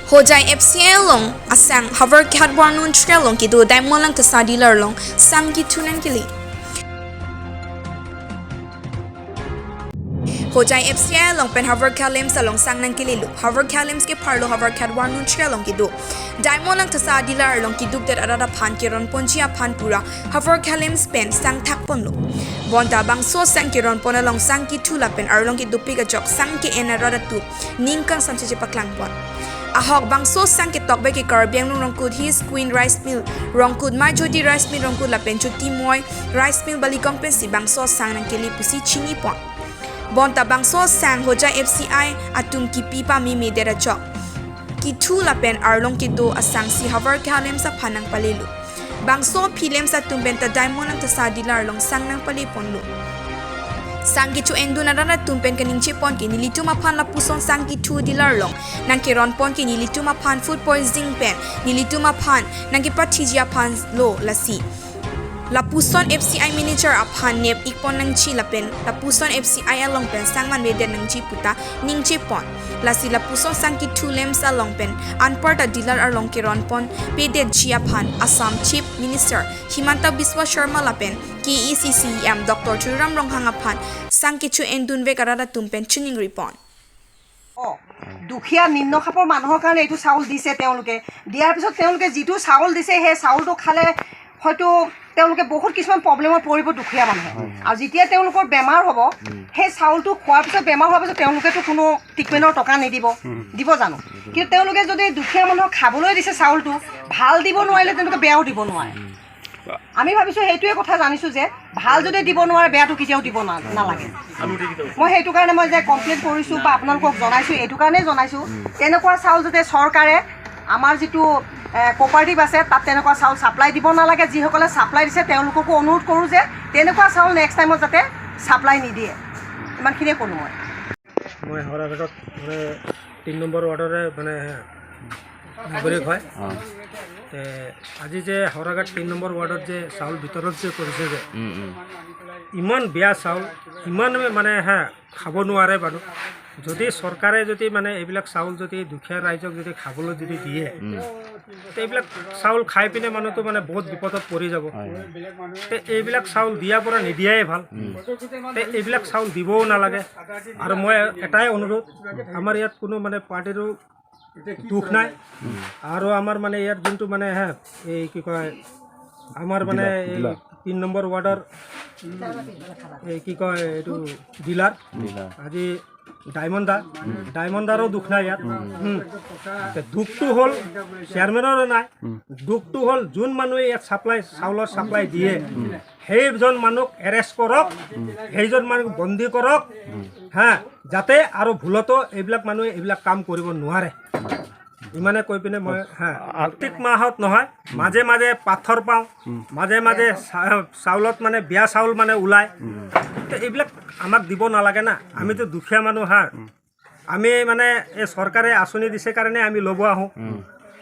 Hojai FCI long asang hover kat warnun trail long ki do diamond lang tasa dealer long sang ki thunan kili. Hojai FCI long pen hover kalims along sang nang kili lu hover kalims ke parlo hover kat warnun trail long ki do diamond lang tasa dealer long ki duk det arada phan ki ron ponchia phan pura hover kalims pen sang thak pon lo bonta bangso sang ki ron pon along sang ki thula pen arlong ki dupi ka jok sang ki en arada tu ningkang samche paklang pon ahok bangso sang ki tok be ki karbiang rong rongkud his queen rice mill rongkud mai jodi rice mill rongkud la pen chuti moi rice mill balikong pen si bangso sang nang keli pusi chini pon bonta bangso sang hoja FCI atum ki pipa mi mi dera chok ki thu la pen arlong ki do asang si havar khalem sa phanang palelu bangso philem sa tumben ta diamond ang ta sa dilar long sang nang pali ponlu sang ki chu endu na rana tumpen kaning che pon ki nili tuma phan la puson sang ki thu dilar long nang ki ron pon ki nili tuma phan food poisoning pen nili tuma phan nang ki pathijia phan lo lasi la puson FCI manager aphan nep ikpon nang chi la pen la puson FCI along pen sangman we den nang chi puta ning che pon la si la puson sang ki thu lem sa long pen anparta dealer arlong ki ron pon pe de chi aphan Assam Chief Minister Himanta Biswa Sharma la pen KECCM Dr. Tuiram Ronghang aphan sang ki chu endun ve karada tumpen chuning ripon. দুখীয়া নিম্ন খাপৰ মানুহৰ কাৰণে এইটো চাউল দিছে। তেওঁলোকে দিয়াৰ পিছত তেওঁলোকে যিটো চাউল দিছে সেই চাউলটো খালে হয়তো তেওঁলোকে বহুত কিছুমান প্ৰব্লেমত পৰিব দুখীয়া মানুহে। আৰু যেতিয়া তেওঁলোকৰ বেমাৰ হ'ব সেই চাউলটো খোৱাৰ পিছত বেমাৰ হোৱাৰ পিছত তেওঁলোকেতো কোনো ট্ৰিটমেণ্টৰ টকা নিদিব, দিব জানো? কিন্তু তেওঁলোকে যদি দুখীয়া মানুহক খাবলৈ দিছে চাউলটো ভাল দিব নোৱাৰিলে তেওঁলোকে বেয়াও দিব নোৱাৰে। আমি ভাবিছোঁ সেইটোৱে কথা জানিছোঁ যে ভাল যদি দিব নোৱাৰে বেয়াটো কেতিয়াও দিব নালাগে। মই সেইটো কাৰণে মই যে কমপ্লেইন কৰিছোঁ বা আপোনালোকক জনাইছোঁ এইটো কাৰণেই জনাইছোঁ, তেনেকুৱা চাউল যাতে চৰকাৰে আমাৰ যিটো কোঅপাৰেটিভ আছে তাত তেনেকুৱা চাউল ছাপ্লাই দিব নালাগে। যিসকলে ছাপ্লাই দিছে তেওঁলোককো অনুৰোধ কৰোঁ যে তেনেকুৱা চাউল নেক্সট টাইমত যাতে ছাপ্লাই নিদিয়ে। ইমানখিনিয়ে ক'লোঁ মই। মই হাওৰাঘাটত মানে 3 নম্বৰ ৱাৰ্ডৰে মানে নাগৰিক হয়। আজি যে হাওৰাঘাট 3 নম্বৰ ৱাৰ্ডত যে চাউল বিতৰণ যে কৰিছে যে ইমান বেয়া চাউল, ইমান মানে হা খাব নোৱাৰে মানুহ। যদি চৰকাৰে যদি মানে এইবিলাক চাউল যদি দুখীয়া ৰাইজক যদি খাবলৈ যদি দিয়ে, এইবিলাক চাউল খাই পিনে মানুহটো মানে বহুত বিপদত পৰি যাব। এইবিলাক চাউল দিয়াৰ পৰা নিদিয়াই ভাল। এইবিলাক চাউল দিবও নালাগে। আৰু মই এটাই অনুৰোধ, আমাৰ ইয়াত কোনো মানে পাৰ্টিৰো দুখ নাই। আৰু আমাৰ মানে ইয়াত যোনটো মানে হে এই কি কয় আমাৰ মানে এই 3 নম্বৰ ৱাৰ্ডৰ এই কি কয় এইটো ডিলাৰ আজি ডায়মণ্ড দা, ডায়মণ্ড দাৰো দুখ নাই ইয়াত। দুখটো হ'ল চেয়াৰমেনৰো নাই, দুখটো হ'ল যোন মানুহে ইয়াত ছাপ্লাই চাউলৰ ছাপ্লাই দিয়ে সেইজন মানুহক এৰেষ্ট কৰক, সেইজন মানুহক বন্দী কৰক, হা, যাতে আৰু ভুলতো এইবিলাক মানুহে এইবিলাক কাম কৰিব নোৱাৰে। ইমানে কৈ পিনে মই হা প্ৰত্যেক মাহত নহয়, মাজে মাজে পাথৰ পাওঁ, মাজে মাজে চাউলত মানে বেয়া চাউল মানে ওলায়। এইবিলাক আমাক দিব নালাগে না, আমিতো দুখীয়া মানুহ হা। আমি মানে এই চৰকাৰে আঁচনি দিছে কাৰণে আমি ল'ব আহোঁ।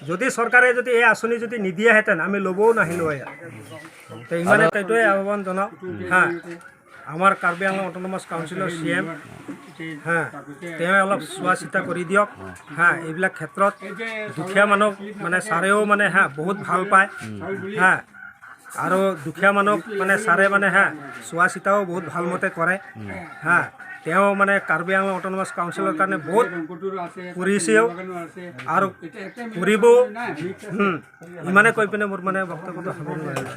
যদি চৰকাৰে যদি এই আঁচনি যদি নিদিয়াহেঁতেন আমি ল'বও নাহিলোঁ ইয়াত। ইমানে এইটোৱে আহ্বান জনাওঁ হা। আমাৰ কাৰ্বি আংলং অট'নমাছ কাউন্সিলৰ CM হা, তেওঁ অলপ চোৱা চিতা কৰি দিয়ক হা। এইবিলাক ক্ষেত্ৰত দুখীয়া মানুহক মানে ছাৰেও মানে হা বহুত ভাল পায় হা। আৰু দুখীয়া মানুহক মানে ছাৰে মানে হা চোৱা চিতাও বহুত ভালমতে কৰে হা। তেওঁ মানে কাৰ্বি আংলং অট'নমাছ কাউন্সিলৰ কাৰণে বহুত কৰিছেও আৰু কৰিবও। ইমানে কৈ পিনে মোৰ মানে বক্তব্যটো সামৰণি মাৰিলোঁ।